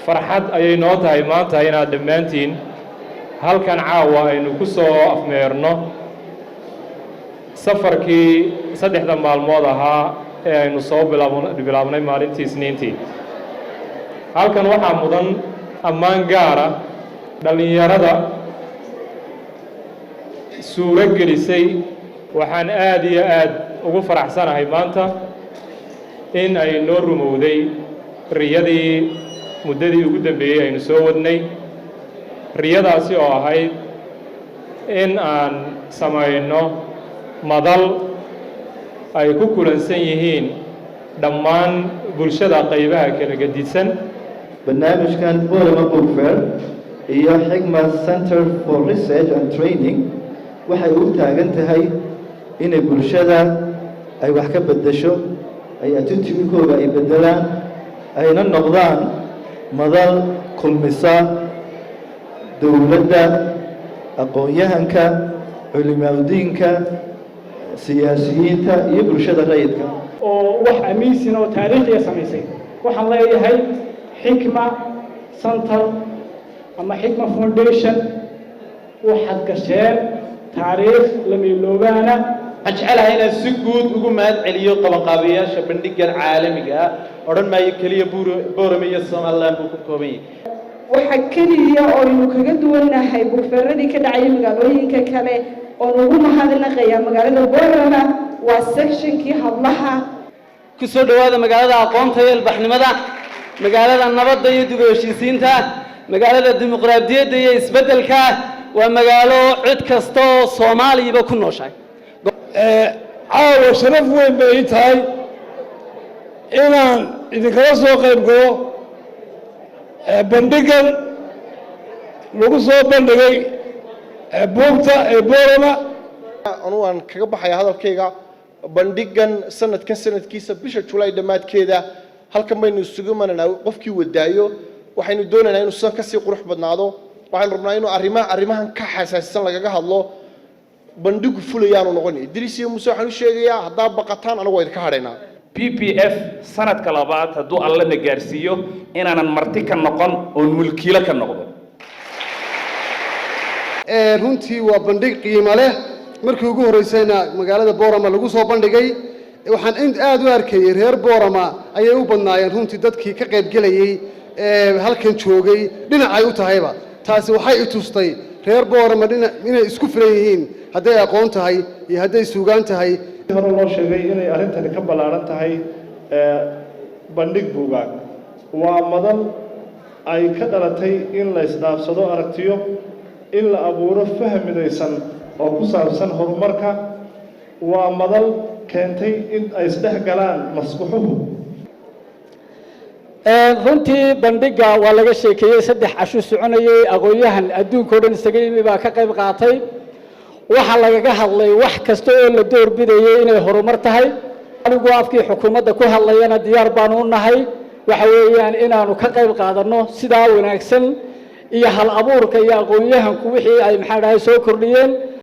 Farxad ayay noo tahay maanta inaad dhammaantiin halkan caawa aynu ku soo afmeerno safarkii 3da maalmood ahaa ee aynu soo bilaabnay maalintii Isniintii. Halkan waxaa mudan ammaan gaara dhallinyarada suuro gelisay. Waxaan aad iyo aad ugu faraxsanahay maanta in ay noo rumowday riyadii muddadii ugu dambeeyey aynu soo wadnay, riyadaasi oo ahayd in aan samayno madal ay ku kulansan yihiin dhammaan bulshada qaybaha kala gedisan. Barnaamijkan Borama Book Fair iyo Xigma Center for Research and Training waxay u taagan tahay inay bulshada ay wax ka beddesho, ay attitude-kooga ay beddelaan, ayna noqdaan madal kulmisa dowladda, aqoon-yahanka, culimaadudiinka, siyaasiyiinta iyo bulshada rayidka. Oo wax amiisin oo taariikhiya samaysay. Waxaan leeyahay Xikma Center ama Xikma Foundation, waxaad gasheen taariikh lama iloobaana. Waxaan jecelahay inaan si guud ugu mahad celiyo qabanqaabiyayaasha bandhigan caalamiga ah. Odhan maayo keliya Boorame iyo Somaliland buu ku kooban yahay. Waxa keliya oo aynu kaga duwannahay book fair-adii ka dhacayay magaalooyinka kale oon ugu mahadnaqayaa magaalada Boorama waa section-kii hablaha. Ku soo dhowaada magaalada aqoonta iyo ilbaxnimada, magaalada nabadda iyo dib u heshiisiinta, magaalada dimuqraadiyadda iyo isbeddelka. Waa magaalo cid kasta oo Soomaaliyaba ku nooshahay. Caawa sharaf weyn bay ii tahay inaan idinkala soo qayb galo bandhigan lagu soo bandhigay buugta ee Boorama. Anugu aan kaga baxaya hadalkayga, bandhigan sanadkan sanadkiisa bisha Julaay dhammaadkeeda halkan baynu isugu imanaynaa. Qofkii wadaayo, waxaynu doonaynaa inuu sidan kasii qurux badnaado. Waxaynu rabnaa inuu arrimahan ka xasaasisan lagaga hadlo. Bandhigu fulayaanu noqon. Idriis iyo Muuse waxaan u sheegayaa, haddaa baqataan, anagu waa idinka hadhaynaa. PPF sanadka labaad, hadduu Allana gaarsiiyo, inaanan marti ka noqon oon mulkiilo ka noqdo. Runtii waa bandhig qiimo leh. Markii ugu horreysayna magaalada Boorama lagu soo bandhigay. Waxaan in aad u arkayey reer Boorama ayay u badnaayeen runtii dadkii ka qaybgelayey ee halkan joogay. Dhinacay u tahayba, taasi waxay i tustay reer Boorama dhinac inay isku filan yihiin, hadday aqoon tahay iyo hadday suugaan tahay. Hore loo sheegay inay arrintani ka ballaaran tahay bandhig buugaag. Waa madal ay ka dhalatay in la isdhaafsado aragtiyo, in la abuuro faham midaysan oo ku saabsan horumarka. Waa madal keentay in ay isdhex galaan maskuxuhu. Runtii bandhigga waa laga sheekeeyey. 3 casho soconayey, aqoon-yahan adduunka o dhan isaga yimi baa ka qayb qaatay. Waxaa lagaga hadlay wax kasta oo la doorbidayay inay horumar tahay. Anigu afkii xukuumadda ku hadlayana, diyaar baanu u nahay waxa weeyaan inaanu ka qayb qaadanno sidaa wanaagsan iyo hal abuurka iyo aqoon-yahanku wixii ay, maxaa dhahay, soo kordhiyeen.